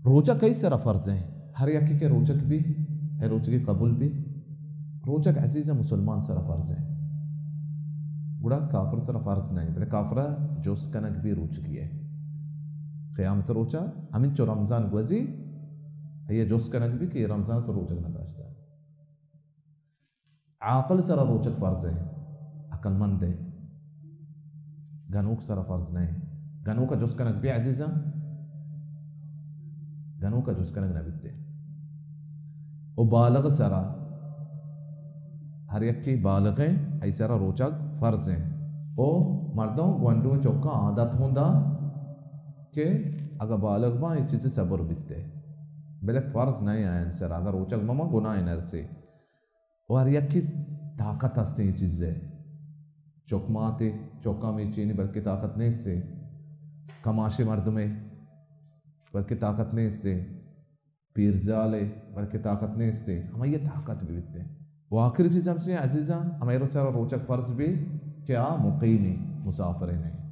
روچگ کئی سرا فرض ایں؟ ہر یکے کہ روچگ بی، اے روچگی قبول بی۔ روچگ عزیزاں مسلمان سرا فرض ایں، گڑا کافر سرا فرض نہ ایں، بلے کافرا جست کنگ بی روچگی ءِ۔ قیامت روچا ہمینچو رمضان گوزی، آئی ءَ جست کنگ بی کہ اے رمضان تو روچگ نہ داشتہ۔ عاقل سرا روچگ فرض ایں، عقلمند ءِ۔ گنوک سرا فرض نہ ایں۔ گنوک ءَ جست کنگ بی عزیزاں، گنوک ءَ جست کنگ نہ بیت۔ او بالغ سرا، ہر یکے بالغ ایں، آئی سرا روچگ فرض ایں۔ او مردم گونڈو چکاں عادت ہوں دا کہ اگاں بالغ باں اے چیز صبر بیت، بلے فرض نہ ایں آیان سرا، اگاں روچگ مہ باں گناہ نرسی۔ و ہر یکے طاقت ہستیں اے چیز ءِ۔ چک ماتے، چکاں میچینی بلکہ طاقت نیستے۔ کماشے مردمے بلکہ طاقت نیستے۔ پیرزالے بلکہ طاقت نیستے۔ ہمائی ءَ طاقت بہ بیتے۔ و آخری چیز ہمشی عزیزاں، ہمائی سرا روچگ فرض بی کہ آ مقیمی، مسافرے نہ ایں۔